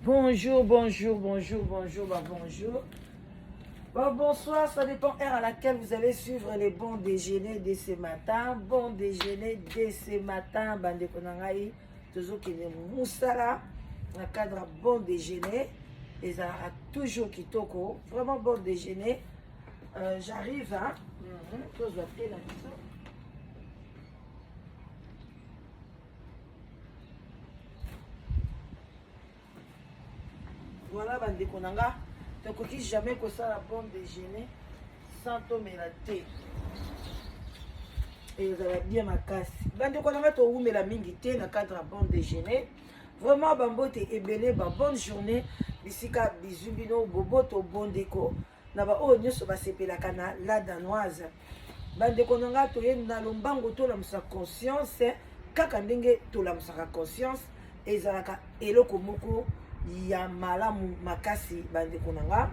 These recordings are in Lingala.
Bonjour, bonjour, bonjour, bonjour, bah bonjour. Bah bonsoir, ça dépend heure à laquelle vous allez suivre les bons déjeuners de ce matin. Bon déjeuner de ce matin, bandeko na ngai, tozokende musala na cadre bon déjeuner. Ezalaka toujours kitoko, vraiment bon déjeuner. Euh, j'arrive, hein. Mm -hmm. Tozwa te na biso. Voilà bandeko na nga, tokoki jamais kosala bon déjeuner sans tomela te. Ezala bien makasi. Bandeko na nga towumela mingi te na cadre ya bon déjeuner. Vraiment bambote ebele ba bonne journée bisika bizu bino boboto bondeko na baoyo nyonso basepelaka na la danoise. Bandeko na nga toye na lombango tolamusa conscience kaka ndenge tolamusaka conscience ezalaka eloko moko ya malamu makasi bandeko na nga.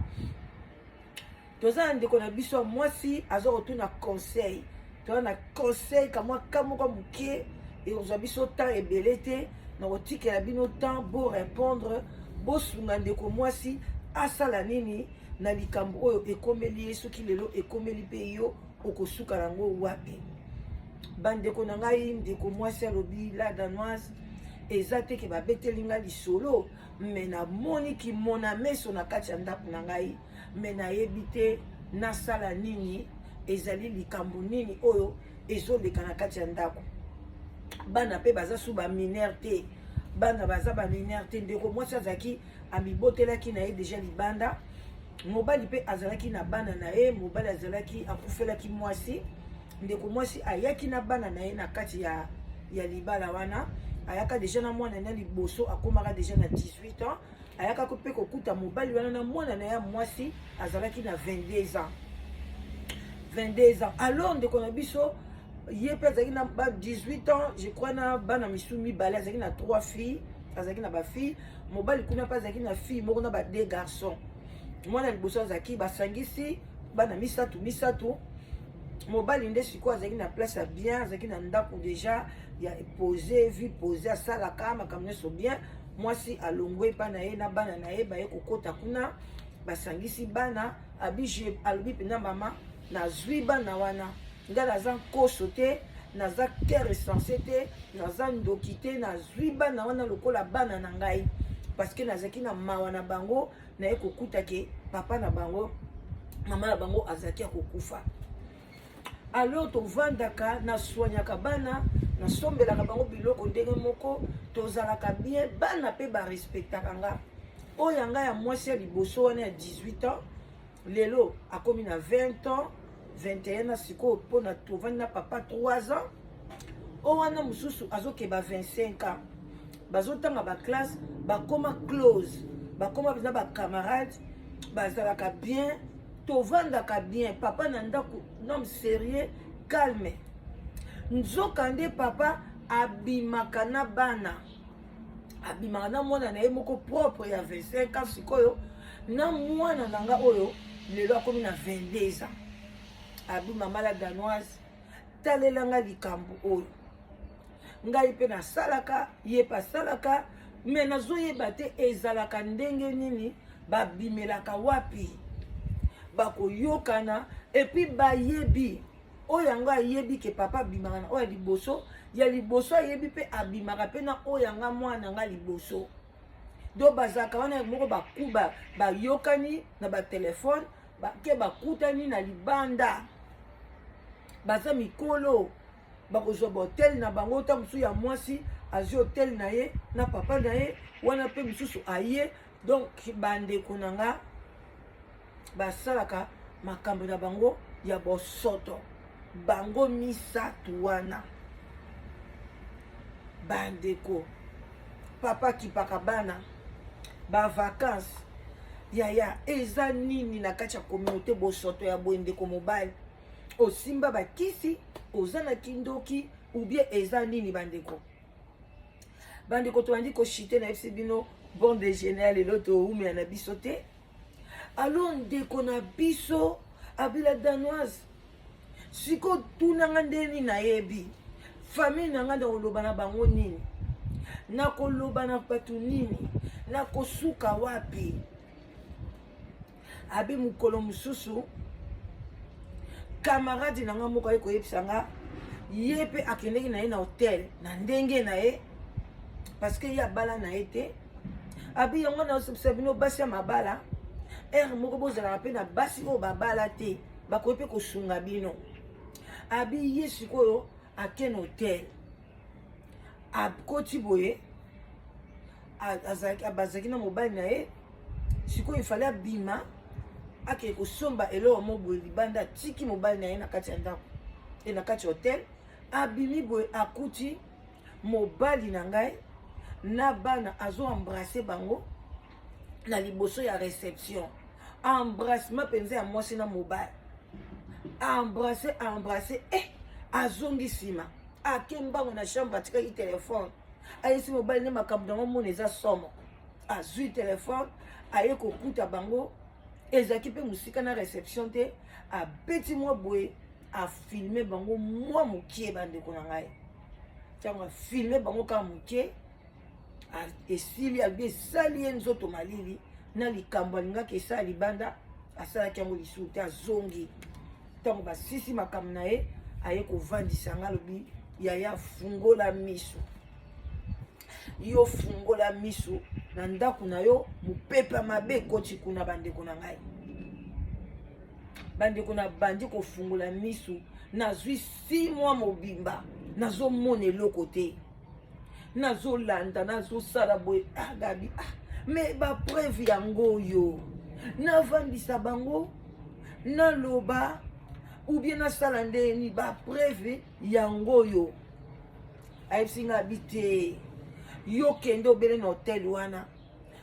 Toza na ndeko na biso ya mwasi aza kotuna conseil, toza na conseil kamwa kamoko moke ekozwa biso temps ebele te, na kotikela bino temps bo répondre, bosunga ndeko mwasi asala nini na likambo oyo ekomeli ye. Soki lelo ekomeli mpe yo, okosuka nango wapi? Bandeko na ngai, ndeko mwasi alobi la danoise eza te ke babeteli ngai lisolo, me namoni kimona meso na kati ya ndako na ngai, me nayebi te nasala nini, ezali likambo nini oyo ezoleka na kati ya ndako. Bana mpe baza su baminere te, bana baza baminere te. Ndeko mwasi azalaki amibotelaki na ye deja libanda, mobali mpe azalaki na bana na ye, mobali azalaki akufelaki mwasi. Ndeko mwasi ayaki na bana na ye na kati ya, ya libala wana, ayaka deja na mwana na liboso, akomaka deja na 18 ans, ayaka mpe kokuta mobali wana na mwana na ye mwasi azalaki na 22 ans 22 ans. Alors ndeko na biso ye mpe azalaki na ba 18 ans je crois, na bana misu mibale, azalaki na 3 filles, azalaki na bafille. Mobali kuna mpe azalaki na fille moko na ba deux garçons. Mwana liboso azalaki, basangisi bana misato misato. Mobali nde sikoyo azalaki na place ya bien, azalaki na ndako deja ya pose vie pose, asalaka makambo nyonso bien. Mwasi alongwe epa na ye na bana na ye, baye kokota kuna, basangisi bana. Abi alobi mpenza, mama, nazwi bana wana, nga naza nkoso te, naza cœur essence te, naza ndoki te, nazwi bana wana lokola bana na ngai, parce que nazalaki na mawa na bango, naye kokuta ke papa na bango, mama na bango azalaki ya kokufa. Alors tovandaka, naswanyaka bana, nasombelaka bango biloko ndenge moko, tozalaka bien, bana mpe barespectaka nga. Oyo ya ngai ya mwasi ya liboso wana ya 18 ans, lelo akomi na 20 ans 21 na sikoyo, mpona tovandi na papa 3 ans. Oyo wana mosusu azokeba 25 ans, bazotanga baklasse, bakoma close, bakoma mpenza bacamarade, bazalaka bien, tovandaka bien. Papa na ndako homme sérieux, calme. Nzoka nde papa abimaka na bana, abimaka na mwana na ye moko propre ya 25 ans sikoyo, na mwana na nga oyo lelo akomi na 22 ans. Abi mama la danoise, talelanga likambo oyo, ngai mpe nasalaka, ye mpe asalaka, me nazoyeba te ezalaka ndenge nini, babimelaka wapi, bakoyokana. Epuis bayebi oyo yango ayebi ke papa abimaka na oyo ya liboso, ya liboso ayebi mpe abimaka mpe na oyo yanga mwana nga liboso. Donc bazalaka wana moko bakuba, bayokani na batelefone, bake bakutani na libanda, baza mikolo, bakozwa bahotel na bango. Ta mosusu ya mwasi azwi hotel na ye na papa na ye wana, mpe mosusu aye. Donc bandeko na nga basalaka makambo na bango ya bosoto, bango misato wana. Bandeko, papa akipaka bana bavacance yaya, eza nini na kati ya communauté bosoto ya boye? Ndeko mobali osimba bakisi, oza na kindoki ou bien eza nini? Bandeko, bandeko, tobandi koshite na yebisi bino bon déjeuner ya lelo, toumela na biso te. Alors ndeko na biso abila danoise, sikoyo tunanga ndeni nayebi famille na ngai, na koloba na bango nini? Nakoloba na bato nini? Nakosuka wapi? Abi mokolo mosusu camarade na nga moko aye koyebisa nga, ye mpe akendeki na ye na hotel na ndenge na ye, parce que ye abala na ye te. Abi yango nazobisa bino basi ya mabala, heure moko bozalaka mpe na basi oyo babala te, bakoki mpe kosunga bino. Abi ye sikoyo ake na hotel, akoti boye, bazalaki na mobali na ye. Sikoyo ifale abima, akende kosomba eloko mo boye libanda, atiki mobali na ye na kati ya ndako e na kati ya hotel. Abimi boye, akuti mobali na ngai na bana azo embrasser bango na liboso ya réception, embrassement mpenza ya mwasi na mobali, embrasse, embrasse. Azongi nsima, ake mbango na chambre, atikaki telefone, ayesi mobali nde makambo nango mona eza somo. Azwi telefone, aye kokuta bango, ezalaki mpe mosika na réception te. Abeti mwa boye, afilmer bango mwa mokie. Bandeko na ngai, ntango afilmer bango kaka mokie, esili. Abi esali ye nzoto malili na likambo alingaki esala libanda, asalaki yango lisusu te. Azongi, ntango basisi makambo na ye, aye kovandisa nga, alobi: "Yaya, fungola miso, yo fungola miso na ndako na yo, mopepe mabe ekoti kuna." Bandeko na ngai, bandeko, nabandi kofungola miso, nazwi 6 mois mobimba, nazomona eloko te, nazolanda, nazosala boye. Ah, Gabi, ah, mais bapreuve yango oyo, navandisa bango, naloba ou bien nasala ndeni? Bapreuve yango oyo. Ayebisi nga, abi te, yo kende obele na hotel wana,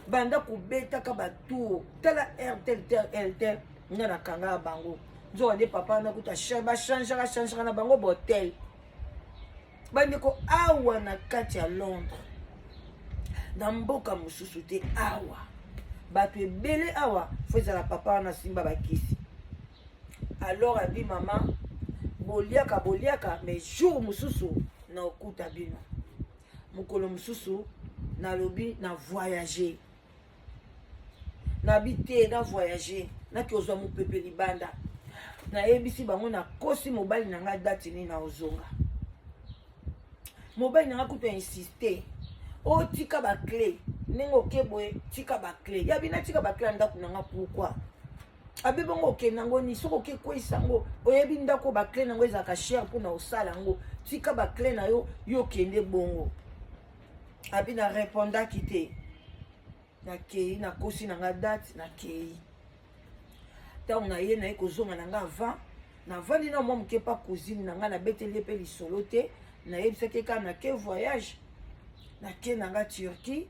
banda kobetaka batour, tala airtel tel airtel nga nakanga ya bango. Nzoka nde papa wana kuta bachangeaka changeaka na bango bahotel. Bandeko, awa na kati ya Londres, na mboka mosusu te, awa bato ebele awa, faut ezala papa wana asimba bakisi. Alors abi: "Mama, boliaka, boliaka, mais jour mosusu na okuta bino." Mokolo mosusu nalobi na voyage, nabi te, na voyage, naki ozwa mopepe libanda. Nayebisi bango, nakosi mobali na ngai date nini na ozonga. Mobali na ngai kutu insiste: "Otika baclé ndenge oke boye, tika baclé." Yabi natika baclé ya ndako na nga pourquoi? Abe bongo okende yango ni soki oke kweyisa yango, oyebi ndako baclé nango ezalaka cher mpona osala yango, tika baclé na yo, yo okende bongo. Abi na répondaki te, nakei, nakosi na nga date, nakei. Ntango naye, naye kozonga na nga avant, navandi na mwa moke pa cousine na nga, nabeteli ye mpe lisolo te, nayebisaki kaka nake voyage, nake na nga Turquie,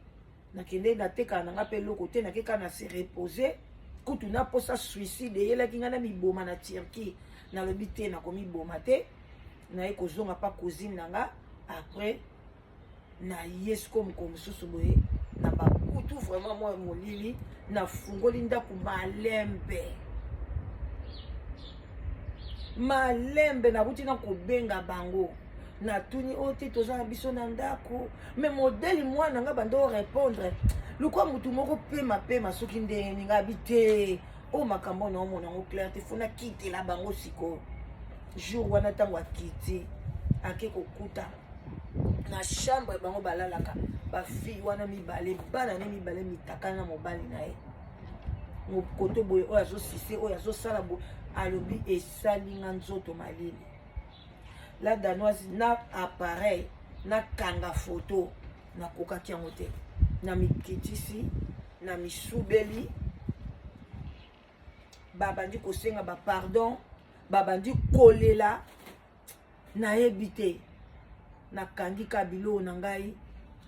nakende, natekaka na nga mpe eloko te, nake kaka na se reposer. Kutu naposa suicide eyelaki ngai na miboma na Turquie, nalobi te, nakomiboma te. Naye kozonga pa cousine na nga, après naye sikoyo mokolo mosusu boye na bakutu vraiment mwa molili, nafungoli ndako malembe malembe, nabuti na kobenga bango, natuni oyo te, toza na biso na ndako? Mais modèle mwana nga bando répondre lokwa motu moko pema pema, soki ndenge ninga abi te, oyo makambo na omona yango clair te, faut nakitela bango sikoyo. Jour wana, ntango akiti, ake kokuta na chambre bango balalaka, bafille wana mibale, bana ne mibale, mitaka na mobali na ye mokoto boye, oyo azosise, oyo azosala boye. Alobi esalinga nzoto malili. La Danoise, na appareil nakanga foto, nakokaki yango te, na mikitisi, na misubeli. Babandi kosenga bapardon, babandi kolela, nayebi te. Nakangi ka biloko na ngai,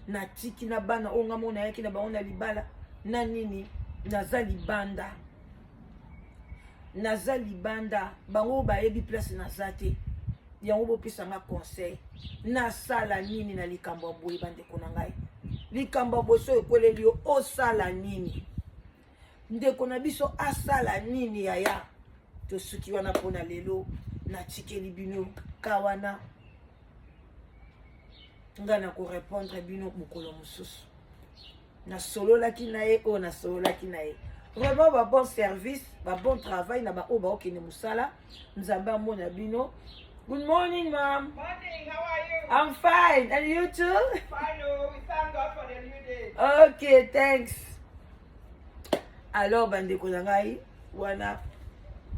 natiki na bana oyo ngai moko nayaki na bango na libala na nini. Naza libanda, naza libanda, bango bayebi place naza te. Yango bopesa nga conseil, nasala nini na likambo ya boye? Bandeko na ngai, likambo ya boye so ekweleli yo, osala nini? Ndeko na biso asala nini? Yaya, tosuki wana mpona lelo, natikeli bino ka wana. Ngai nakorépondre bino mokolo mosusu. Nasololaki na ye oyo nasololaki na ye. Vraiment ba bon service, ba bon travail na ba oyo baokende mosala. Nzambe amona bino. Good morning, ma'am. Morning, how are you? I'm fine. And you too? Fine, oh, we thank God for the new day. Okay, thanks. Alors, bandeko na ngai, wana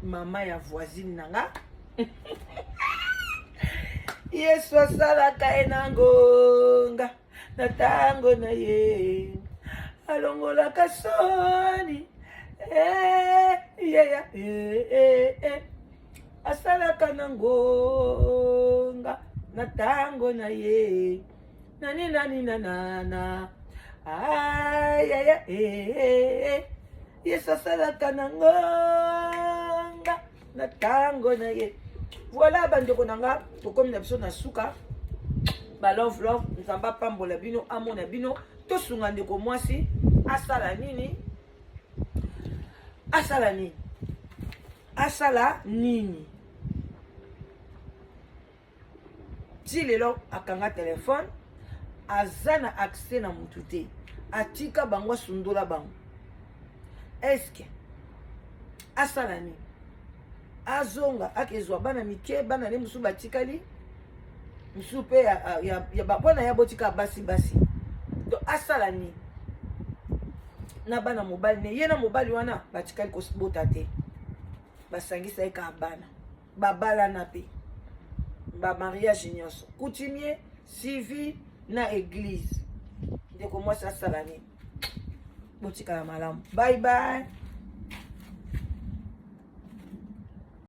mama ya voisine na nga. Yesu asalaka ye na ngonga na ntango na ye, alongolaka soni eh, yeah, eh, eh, eh. Asalaka na ngonga na ntango na ye, nani nani nanana ayaya eh, eh, eh. Yesu asalaka na ngonga na ntango na ye. Voilà, bandeko na nga, tokomi na biso na suka. Ba love love, Nzambe apambola bino, amona bino. Tosunga ndeko mwasi asala nini, asala nini, asala nini. Ti lelo akanga telefone, aza na accès na mutu te, atika bango, asundola bango. Eske asala nini? Azonga akezwa bana mike, bana ne mosusu batikali, mosusu mpe ya bana ya botika basi basi. Donc asala nini na bana mobali ne ye na mobali wana batikali kobota te, basangisa ye kaka bana, babalana mpe bamariage nyonso coutumier, civil na église. Ndeko mwasi asala nini? Botikala malamu, bye bye.